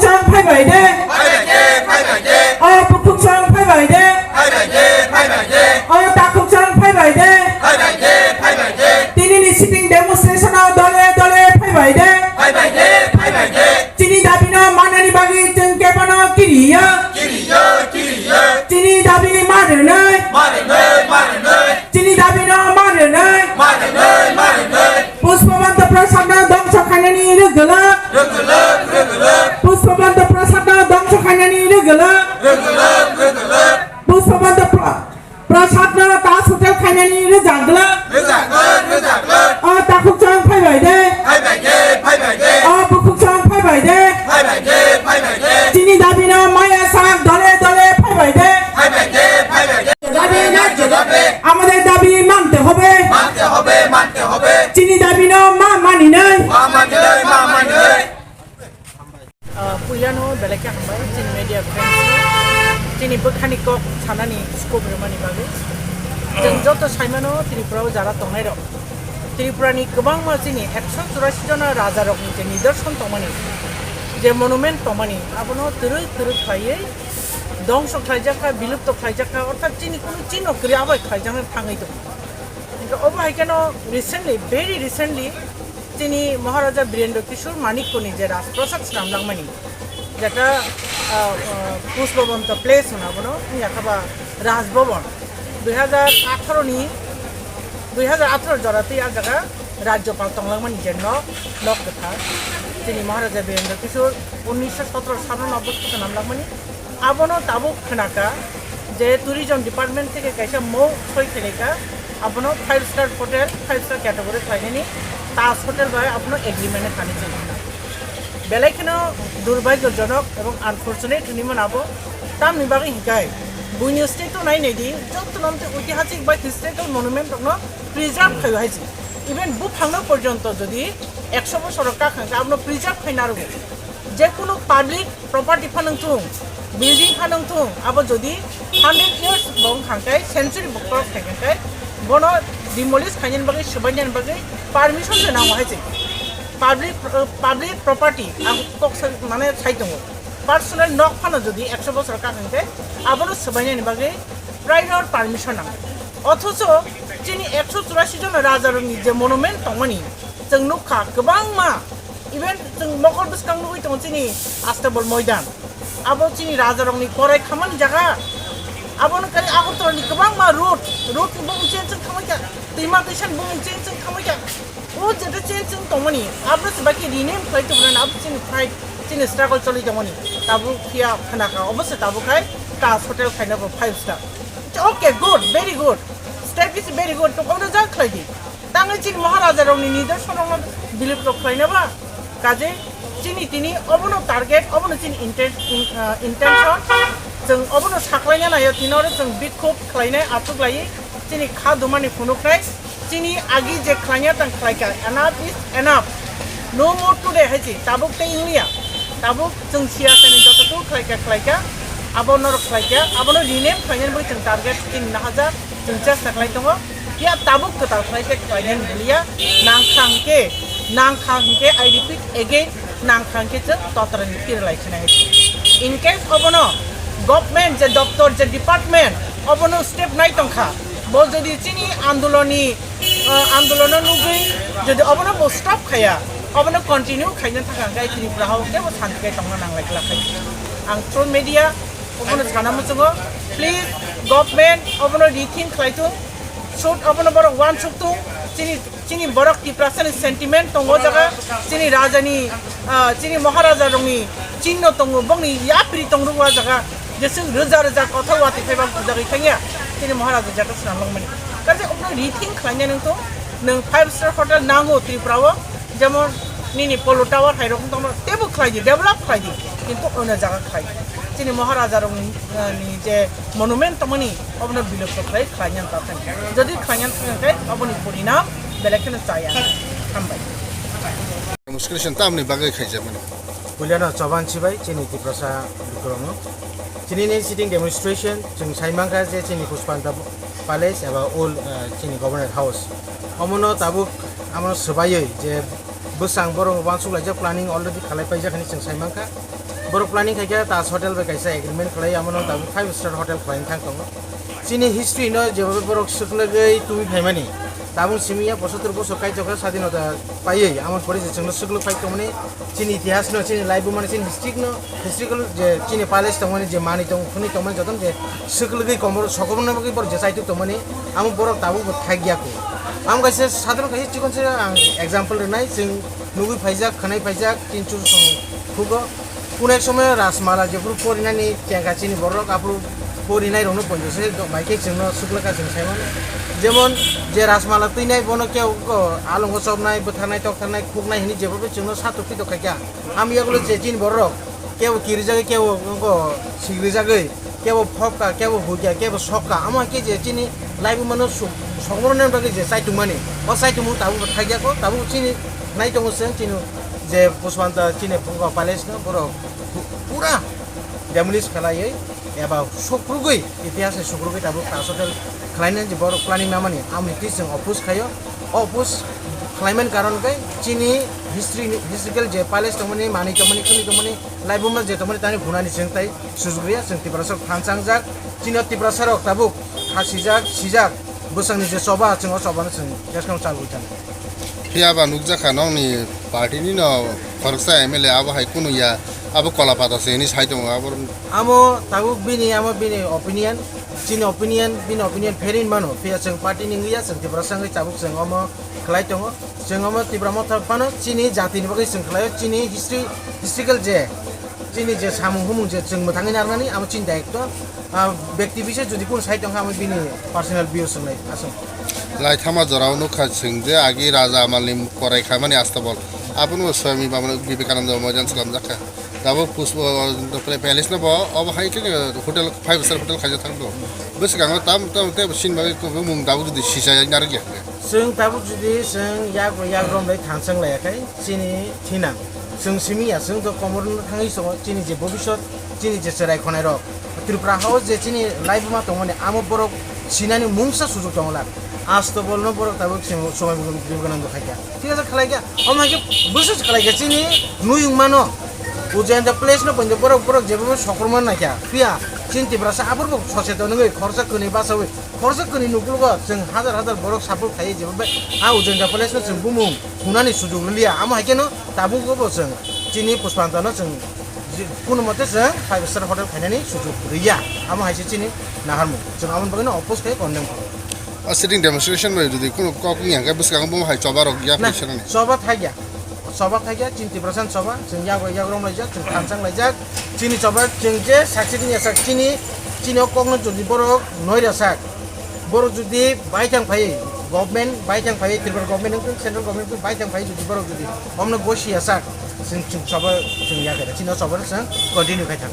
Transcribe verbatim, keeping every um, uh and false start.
Chang phai bai de. Phai bai de, phai bai de. O bukhuk chang phai bai de. Phai bai de, phai bai de. O takhuk chang phai bai de. Phai bai de, phai bai de. Tini ni sitting demonstration o dole dole phai bai de. Phai bai de, phai bai de. Chini dabi no manani bagwi chwng kebono kiriya. Kiriya, kiriya. Chini dabi ma rwnai. Ma rwnai, ma rwnai. Chini dabi no ma rwnai. Ma rwnai, ma rwnai. Pushpabanta Prasad no dongso khainani rwgwlak. Rwgwlak, rwgwlak. Pushpabanta Prasad no dongso khainani rwgwlak. Rwgwlak, rwgwlak. Pushpabanta Pra-, Prasad no ta hotel khainani rwgwlak. Rwgwlak, rwgwlak. O takhuk chang phai bai de. Phai bai de, phai bai de. O bukhuk chang phai bai de. Phai bai de, phai bai de. Chini dabi no maya sak dole dole phai bai de. Phai bai de, phai bai de. Dabi na jodab de. Amader dabi mante hobe. Mante hobe, mante hobe. Chini dabi no ma mani nai. Ma mani nai, ma mani nai. Ah, puilano belai khe hambai chini media friends no, chini bwkhani kok sanani scope rwmani bagwi. Chwng joto saimano Tripura o jara tongnai rok, Tripura ni kwbangma chini ekso churasi jona raja rokni je nidarson tongmani, je monument tongmani, abono twrwk twrwk khlaiwi dongso khlaijak kha, bilupto khlaijak kha, orthat chini kunu chino kwrwi abai khlaijaknai thangwi tongo. Hingke obo hai kheno recently, very recently, chini Maharaja Birendra Kishore Manikko ni je Rajprasad swnamjakmani, jeta, ah, ah, Pushpabanta Place hwna bono, wngya kha ba Raj Bhavan. Dui hajar atharo ni, dui hajar atharo jora twi ah jaga Rajyapal tonglangmani je nok, nok kwthar. Chini Maharaja Birendra Kishore unnisho sotoro salo no obo swnamjakmani. Abono tabuk khwnakha je tourism department theke kaisa mou soi khelaikha, abono five star hotel, five star category khlainani Taj Hotel bai abono agreement khanai chwng khna. Belai kheno durbhagyojonok ebong unfortunate hinwi mano abo. Tamni bagwi hinkhai buini state o nai naidi, joto no amtwi oitihasik bai historical monument rokno preserve khaio hai se. Even buphangno porjonto jodi ekso bosor rok kakhang khe abono preserve khai narwgo. Je kunu public property phano wngthung, building phano wngthung, abo jodi hundred years bo wngkha khe, century bo cross khaikha khe, bono demolish khainani bagwi, swbainani bagwi permission se nango hai se. Public, uh, public property ang kok sa-, mane sai tongo. Personal nok phano jodi ekso bosor kakhang khe, abono swbainani bagwi prior permission nango. Othocho chini ekso churasi jon raja rokni je monument tongmani, chwng nukha kwbangma. Even chwng mokol bwskang nugwi tongo chini Astabol Moidan. Abo chini rajarokni korai khamani jaga. Abono kai Agartala ni kwbangma road, road ni bumung change wng thangbaikha, twima twisani bumung change wng thangbaikha. O jeto change wng tongmani, abono se bai khe rename khlai tongmani, abo chini fight, chini struggle choli tongmani. Tabuk phiya khna kha, obo se tabuk khai Taj Hotel khaina bo five star. Okay, good, very good. Step is very good. To kono ja khlai di. Tangwi chini Maharaja rokni nidarson rokno bilip rok khlaina ba? Kaje chini tini obono target, obono chini inten-, in-, ah, intention. Chwng obono saklaina naio, tini oro chwng bikhop khlainai, achuk laiwi chini kha dumani phunuknai. Chini agi je khlaina tang khlaikha, enough is enough. No more today hai chi, tabuk tei wngya. Tabuk chwng siyasani joto tu khlaikha, khlaikha, abo norok khlaikha, abono rename khlainani bagwi chwng target chini nahajak, chwng chesta khlai tongo. Ya tabuk kwtal khlai khe khlainani hwnliya, nangkha hwnkhe, nangkha hwnkhe, I repeat again, nangkha hwnkhe chwng totrani tirlai khna hai. In case obono government je doptor je department obono step nai tongkha, bo jodi chini andolonni, ah, andolono nugwi jodi obono bo stop khaya, obono continue khaina thangkha hwnkhe Tripura hao kebo santi khai tongna nanglai glak hai. Ang through media obono sana muchungo, please government obono rethink khlai thung, should obono borok uansuk thung, chini, chini borok Tiprasani sentiment tongo o jaga, chini rajani, ah, chini Maharaja rokni chinno tongo, bokni yapri tongrok o jaga, jeswk rwja rwja kothok watwi phaiba bujagwi thangya, chini Maharaja jata swnam langmani. Kaisa obono rethink khlaina nang thung, nwng five star hotel nango Tripura o, jemon nini Polo Tower hai rok wng tongma teibo khlai di, develop khlai di, kintu ono jaga khlai di. Chini Maharaja rokni, ah, ni je monument tongmani obono bilupto khlai, khlaina ta thang. Jodi khlaina thang khe oboni porinam belai kheno chaya. Hambai. Demonstration tamni bagwi khaijak mano. Puilano Choban Sibai chini Tiprasa lukurokno. Chini ni sitting demonstration chwng sai mankha je chini Pushpanta Palace eba old, ah, chini Governor House. Omono tabuk amo swbaiwi je Bwsang borok uansuk laijak, planning already khalai paijak hinwi chwng sai mankha. Borok planning khaikha Taj Hotel bai kaisa agreement khlai, amo no tabuk five star hotel khlai thang tongo. Chini history no jeba borok swklagwi tubui phaimani. Tabuk simi ya pochottor bosor kaitor khe sadinota paiwi, amon pore je chwngno swklwk phai tongmani, chini itihas no, chini laibuma no, chini history no, historical je chini palace tongmani, je manwi tong, khwnwi tongmani, jotono je swklwgwi komor sokomorna bagwi borok je chaituk tongmani, amo borok tabuk bo thakya kho. Amo kaisa sadharon kaisa chikon se ang example rwnai, chwng nugwi phaijak, khwnai phaijak, chini chusong khugo. Kuno ek somoy Rajmala jephuru porinani tengka chini borok, aphuru porinai rokno ponjo se do-, bai khe chwngno swklwkha chwng sai mano. Jemon je Rajmala twinai bono kebo ko alongo chopnai, bwtharnai, toktharnai, khuknai hinwi jebo chwngno satok pitok khaikha. Am yagulo je chini borok kebo kirijagwi, kebo ko sigrijagwi, kebo phobkha, kebo huikha, kebo sokha. Amo hai khe je chini laibuma no su-, sokmoroni bagwi je chaitungmani, o chaitungmung tabuk bo thakya kho, tabuk chini nai tongo chwng chini je Pushpanta chini palace no borok pu-, pura demolish khlaiwi eba sukrugwi, itihas ni sukrugwi tabuk Taj Hotel khlainani je borok planning namani, amoni twi chwng oppose khaio. O oppose khlaimani karon khe chini history ni, historical je palace tongmani, manwi tongmani, khwnwi tongmani, laibuma je tongmani, tani hunani chwng tai sujuk riya, chwng Tiprasa rok thansa wngjak. Chini o Tiprasa rok tabuk khasijak, sijak, bwsakni je choba, chwng o choba no chwng teskang chalwi thang. Phiya ba nukjakha nokni party ni no khoroksa M L A abo hai kunu ya, abo kola pata se hinwi sai tongo abo. Amo tabuk bini, amo bini opinion, chini opinion, bini opinion pherin mano, phiya chwng party ni wngya, chwng Tiprasa wngwi tabuk chwng omo khlai tongo, chwng omo Tipra Motha phano chini jati ni bagwi chwng khlaio, chini history, historical je chini je samung humung je chwng mwthangwi narwknani amo chini daitw. Ah, bekti bises jodi kunu sai tongkha, amo bini personal views wngnai aswk. Laithama jorao nukha chwng je agi Raja Amalni korai khaimani Astabol. Abono Swami Baba Vivekananda Moidan slamjakha. Tabuk Pushpa, palace no bo obo hai khe hotel, five star hotel khaijak thang do. Bwskango tam tam tei bo sini bagwi kubui mung tabuk jodi sisa narwkya. Chwng tabuk jodi chwng yak yak rom bai thansang laiya khai chini thinang. Chwng simi ya, chwng to komor no thangwi songo, chini je bobisot, chini je cherai khonai rok, Tripura hao je chini laibuma tongmani, amo borok sinani mungsa sujuk tongla. Asto bolno borok tabuk chwng somai bwrwi gwnang do khaikha. Thik ase, khlai kha. Omo hai khe bwswk khlai kha chini nuyung mano. Ujayanta place no pointo borok, borok jebo sokroma naikha. Phiya chini Tiprasa aborbo soseton wngwi khorsa kwnwi basawi. Khorsa kwnwi nuklugo chwng hajar hajar borok support khlaiwi jebo bai a Ujayanta place no chwng bumung hunani sujuk liya. Amo hai kheno tabuk bo chwng chini Pushpanta no chwng je-, kunumote chwng five star hotel khainani sujuk rwya. Amo hai se chini naharmung. Chwng aboni bagwino oppose khai condemn khaio. O sitting demonstration bai jodi kunu kok wngya hwnkhe bwskango bo hai choba rok ya Na, phi sanani. Choba thakya. Choba thakya, chini Tiprasa ni choba, chwng yago yak rom laijak, chwng thansang laijak. Chini choba chwng je saksi tin yasak chini, chini o kokno jodi borok noi rasak. Borok jodi baithang phai, government baithang phai, Tripura government wngtong, central government wngtong, baithang phai jodi borok jodi omno gosi yasak, chwng, chwng choba chwng yakera, chini o choba chwng continue khai thang.